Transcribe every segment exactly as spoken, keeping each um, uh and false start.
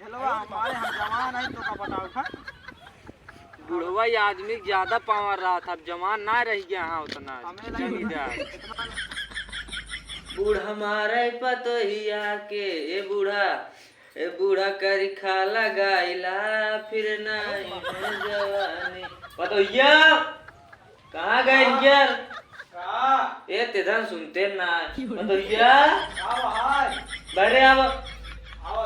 लो, हमारे हम जवान हैं, तो का बताओ था? बुढ़वा ये आदमी ज्यादा पावर रहा था, अब जवान ना रह गया। हाँ, उतना हमें लगे जमींदार। बूढ़ा मारे पतोहिया के, ए बूढ़ा, ए बूढ़ा करी खा लगाइला, फिर नहीं है जवानी। पतोहिया, कहाँ गए यार? का? ए, तेधन सुनते ना। पतोहिया, का भाई? बड़े आव। आवा।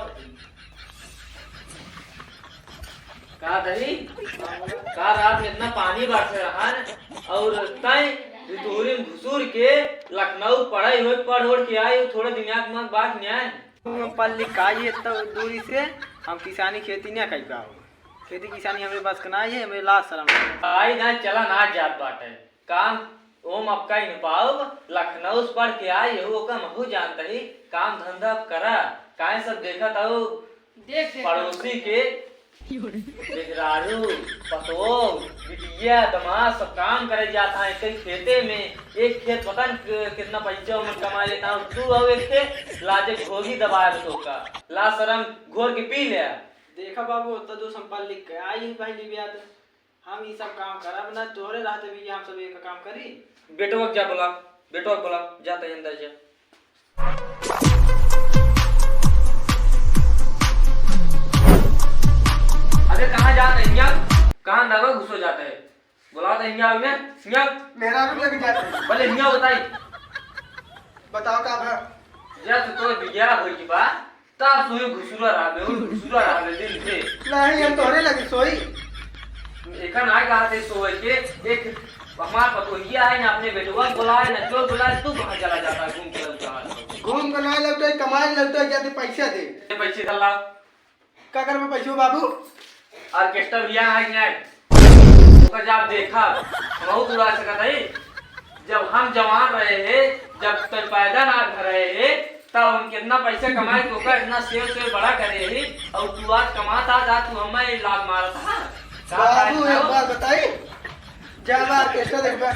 का दही? का रात में इतना पानी बरस रहा है और तय दूरी में घुसूर के लखनऊ पढ़ाई होई, पढ़ ओढ़ के आई, थोड़ा दिमाग में बात नहीं आए। हम पढ़ लिख के आई है तो दूरी से हम किसानी खेती नहीं कर पाओ। खेती किसानी हमरे बस के ना है, हमरे लाज शरम। आई ना चला ना जात बाटे। काम ओम अब का इन पाउब, लखनऊ से पढ़ के आई हो, ओका महू जानत ही, काम धंधा अब करा, काहे सब देखत हो देख, देख। पड़ोसी के मेहरारू, पतोह, बिटिया, दमाद सब काम करे जात हैं, कई खेते में, एक खेत पता न क-, कितना पैसा उमन कमा लेता हूँ, तू आओ एक के लाजे घोगी दबाए तो का, लाज शरम घोर के पी ले। देखा बाबू, तो जो संपल लिख के आई है पहली ब्याह तो हम ई सब काम करब ना, तोहरे रहते भी हम सब एक काम करी। बेटवा के जा बोला, बेटवा के बोला, जा तई अंदर जा। अबे कहाँ जात है हियाँ? कहाँ नगो घुसो जात है? बोला तो हियाँ में, हियाँ। मेहरारू लग जात है। भले हियाँ बताई। बताओ का भा? जा तो तोर बियाह होई की बा। ता सोई घुसुरा रहबे, ओई घुसुरा रहबे दिन भे। नहीं, हम तोहरे लगे सोई। एका ना कहा थे सोए के, एक हमार पतोहिया है ना, अपने बेटवा बोलाए ना, जो बोलाए, तू कहाँ चला जाता है, घूम के लौटा है। घूम के ना लौटे, कमाए लौटे, जाते पैसा दे। ये पैसे कर ला। का करबे पैसो बाबू? ऑर्केस्ट्रा भैया है कि नहीं? ओकर जब देखा, बहुत उड़ा सकत है। जब हम जवान रहे हैं, जब तक पैदा ना भरे हैं, तब हम कितना पैसा कमाए, तो ओकर इतना सेव सेव बड़ा करे हैं, और तू आज कमाता जा, तू हमें लात मारत है। का बाबू, बात एक है? बात बताई, ज्यादा ऑर्केस्ट्रा देखबे,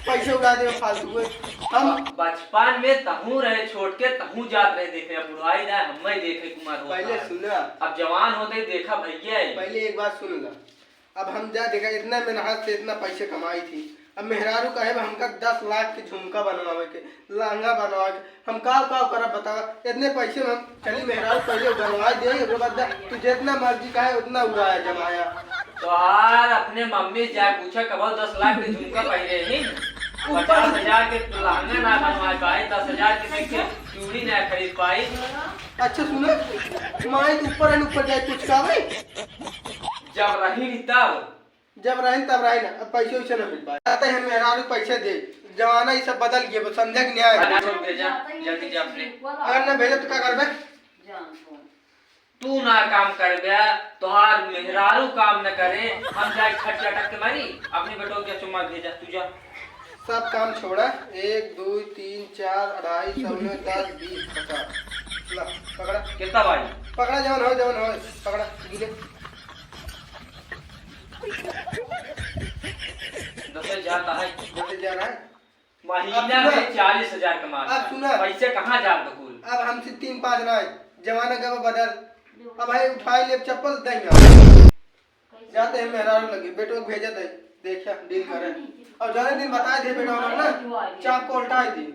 पैसे उड़ा देबे फालतू के। हम बचपन में तहूँ रहे छोट के, तहूँ जात रहे देखे, अब बुढ़ाई ना हमें देखे कुमार होता पहले है। सुना। अब जवान होते ही देखा भैया ही। पहले एक बात सुन ला, अब हम जा देखा इतना मेहनत से इतना पैसे कमाई थी, अब मेहरारू कहे बा हमका दस लाख के झुमका बनवावे के, लहंगा बनवावे के, हम काव काव करब बतावा? इतने पैसे में हम चली मेहरारू पहले बनवा दे, ओकरे बाद जा, तू जितना मर्जी कहे उतना उड़ाया जमाया। तोहार अपने मम्मी से जाके पूछा कबो दस लाख के झुमका पहिरे ही, ऊपर पचास हजार के लहंगा ना बनवा पाए, दस हजार के देख के चूड़ी ना खरीद पाई। अच्छा सुनो, माई के ऊपर है ऊपर जाए कुछ का भाई? जब रही नहीं तब। जब रहे तब रहे ना, अब पैसे वैसे ना मिल पाए। कहते हैं मेहरारू पैसे दे, जमाना ये सब बदल गया, बस समझे कि नहीं आया? अरे छोड़ दे, जा, जल्दी जा अपने। अगर ना भेजे तो का करबे? तू ना काम करबे, तोहार मेहरारू काम न करे, हम जाए खटिया टक के मारी, अपने बेटो के चुम्मा भेजा, तू जा। सब काम छोड़ा, एक, दो, तीन, चार, अढ़ाई, सौ में दस, बीस, पचास। ला, पकड़ा। कितना भाई? पकड़ा, जवन हो, जवन हो, पकड़ा, गिने। दस हजार का है। दस हजार है। महीना अब सुना। में चालीस हजार कमा अब सुना। पैसे कहाँ जात बकुल? अब हमसे तीन पाँच ना है, जमाना गवा बदल। अब भाई उठाई ले चप्पल देंगे। जाते हैं मेहरारू लगे, बेटो को भेजा दे, देखिया डील करे। और जाने दिन बताए दे बेटा उन्होंने ना, चाप को उल्टाए दी।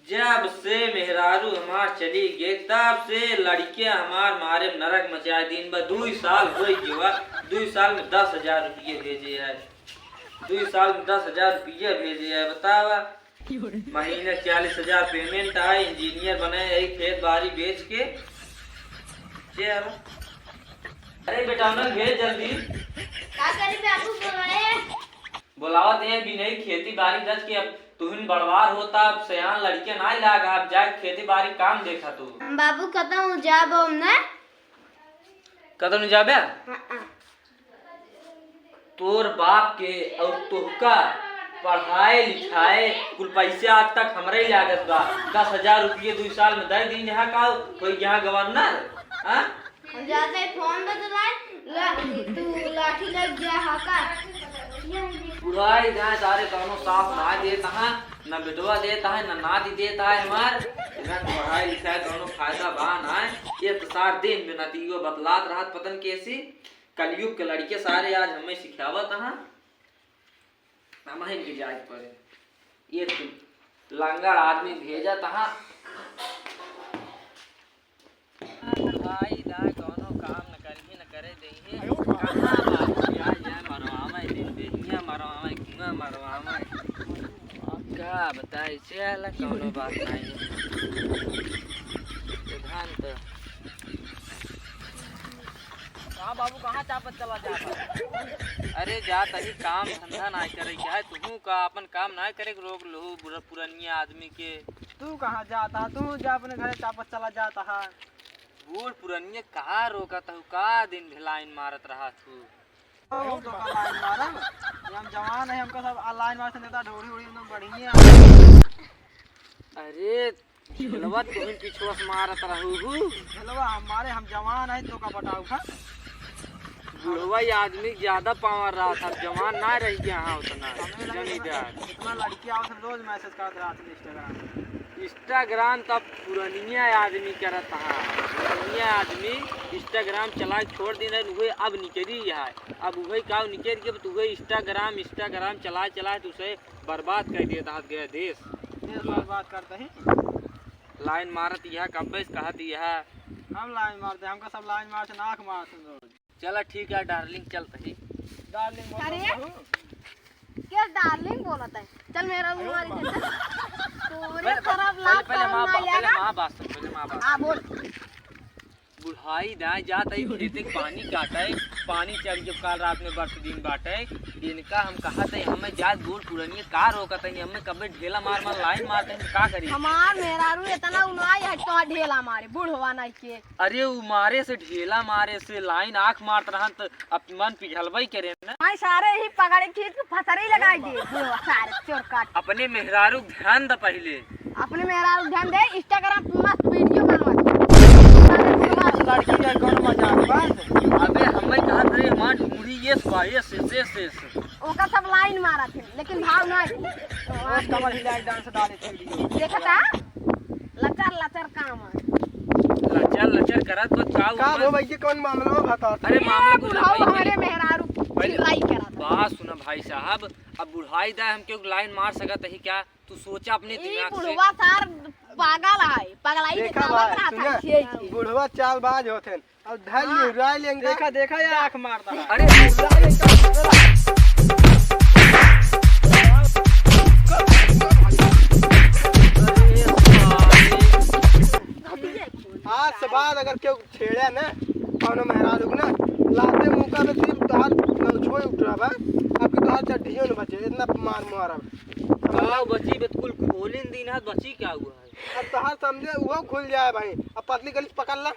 जब से मेहरारू हमार चली गई, तब से लड़किया हमार मारे नरक मचाए दिन बा। दुई साल होई गवा, दुई साल में दस हजार रुपये भेजे है, दुई साल में दस हजार रुपये भेजे है। बतावा, महीने चालीस हजार पेमेंट है, इंजीनियर बने है, खेत बाड़ी बेच के। जे अब, अरे बेटा, उन्हें भेज जल्दी। का करी बाबू, बोलाए? बोलावत है भी नहीं, खेती बाड़ी रच के अब तुहिन बड़वार होता, अब सयान लड़के ना लाग, अब जाके खेती बाड़ी काम देखा तू। बाबू कहता हूँ जाब हम ना। कतौ नहीं जाबे? हाँ, हाँ। तोर बाप के और तोहका पढ़ाए लिखाए कुल पैसे आज तक हमरे ही लागत बा। दस हजार रुपये दुई साल में दे दी यहाँ का कोई यहाँ गवर्नर, हाँ? हम जाते हैं फोन बदलाए, ला, तू लाठी लग गया हा का? बुढ़ाई जाए सारे कौनो साफ ना दे कहाँ। ना बेटवा देत है, ना नाती देत है हमार। इधर पढ़ाई लिखाई कौनो फायदा बा ना। ये तो सार दिन बिना तीगो बतलात रहत पतन कैसी। कलयुग के लड़के सारे आज हमें सिखावत हैं। हम ही के जाए पड़े। ये तो लंगड़ आदमी भेजत हैं। भाई, दाई कौनो काम न करही, न करे देही। कहाँ बाबू जाए, जाए मरवावे, दिन देहिया मरवावे, कुआं मरवावे। का बताई, चल, कौनो बात नहीं। तो धान तो का बाबू, कहाँ चापत चला जात है? अरे, जात ही काम धंधा नाहीं करे के है, तुहू का अपन काम नाहीं करे के रोक लहू, बुरा पुरनिया आदमी के। तू कहाँ जात है? तू जा अपने घरे चापत चला जात है। बूढ़ पुरनिया का रोकत हूँ, का दिन भे लाइन मारत रहा तू? हम तो का लाइन मारब, ये हम जवान है, हमका सब लाइन मार से नेता ढोड़ी उड़ी एकदम बढ़िया। अरे, झेलवा तुम पिछुआ से मारत रहू हु। झेलवा हमारे, हम जवान है, तो का बताऊ खा? बुढ़वा ये आदमी ज्यादा पावर रहा था, जवान ना रह गया हाँ उतना। हमें लगे जमींदार। इतना लड़की आवत है, रोज मैसेज करत रहत है Instagram पे। Instagram तो पुरनिया आदमी करत है, पुरनिया आदमी Instagram चला छोड़ दिन रहे, उहे अब निकली है। अब उहे का निकल के, तो उहे Instagram, Instagram चला चला तो उसे बर्बाद कर दिया था गया देश। देश बर्बाद करते ही। लाइन मारत यह कब्बे से कहत यह। हम लाइन मारते, हमका सब लाइन मार से नाक मारत हैं रोज। चला ठीक है darling, चलत ही। Darling बोल अरे? रहा हूँ। क्या darling बोलत है? चल मेरा रुमाल दे, चल। तोरे पहले, खराब पहले, लात पहले खराब माँ ना बा-, पहले आएगा। माँ बात सुन, पहले माँ बात हाँ, सुन। बोल। बुढ़ाई दाएं जात है, खेते के पानी काटे, पानी चढ़ के काल रात में बरस दिन बाटे। इनका हम कहत है, हमें जात बूढ़ पुरनिया का रोकत है, हमें कब्बे ढेला मार मार लाइन मारते हैं, तो का करी? हमार मेहरारू इतना उनाई है, तो ढेला मारे, बूढ़वा नाई के। अरे, उ मारे से, ढेला मारे से, लाइन आँख मारत रहन, त अब मन पिघलबई करे न। भाई, सारे ही पकड़े खींच के फसरी लगाई दे, बूढ़वा सारे चोर काट। अपने मेहरारू क ध्यान द पहिले। अपने मेहरारू क ध्यान दे, Instagram पे मस्त video बनवा। सारे बूढ़वा लड़की का कौन मजाक बा? अबे, हमें कहा थे, हमार ढूंढी ये बा, ये से, से, से, से। ओकर सब लाइन मारत है, लेकिन भाव ना है। रोज कमर हिला के dance डाले थे video। देखता? लचर लचर काम है। लचर लचर करत बा, का का हुआ? हो भैया, कौन मामला में बता? अरे ए, मामला कुछ बुढ़ऊ नहीं। हमरे मेहरारू पहले चिल्लाई करत है। बात सुना भाई साहब, अब बुढ़ाई दा हम क्यों लाइन मार सकत ही क्या? तू सोचा अपने ई दिमाग से। बुढ़वा सार पागल है, पगलाई देखा दिखावत भाई, रहत सुना, है, छे, छे। बुढ़वा चालबाज होत हैं। अब धर हाँ। ले, उड़ा लेंगे। देखा, देखा, ये आँख मारता है। अरे, आज से बाद अगर केहू छेड़े ना, कौनो मेहरारू के ना, लाते मुका में सिर्फ तोहार नौछुए उठ रहा बा, आपकी तोहार चड्ढियों न बचे, इतना मार मारब। का बची बे, कुल खोलिन दिन है, बची क्या हुआ है? अब तोहार समझे, वो खुल जाए भाई। अब पतली गली पकड़ ला।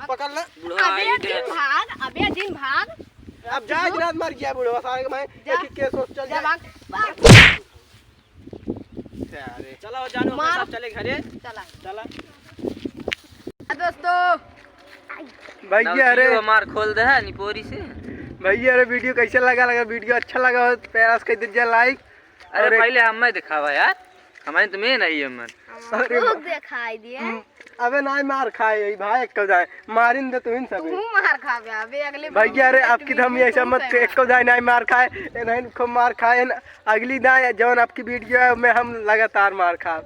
पकड़ ले। बुढ़वा अबे आई दिन दे। भाग, अबे दिन भाग। अब जा, आज रात मर गया बुढ़वा, सारे के मैं जा। एक ही केस वोस चल जा जाए। भाग, भाग। अरे। चलो जानू, अपने मार। साथ चले घरे। चला। चला। हाँ दोस्तों। भैया, अरे। नौचियो मार खोल दे है निपोरी से। भैया, अरे video कैसे लगा, लगा video अच्छा लगा हो तो प्यारा से कर दीजिए like। अरे और एक पहले हमें दिखावा यार, हमें तो main है ये मन। अरे तू बा-, दिखाई दिए। हम्म, अबे नाई मार खाए, ई भाई एक जाए, मारिन दे तुहिन सब। तू मार खाबे, अबे अगले भैया, अरे video आपकी में धम तू ऐसा मत, सही एक जाए नाई मार खाए, ए नहीं खूब मार खाए न, अगली दाए जौन आपकी video है, में हम लगातार मार खाब।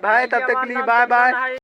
भाई, तब भैया, तक के लिए मार bye bye।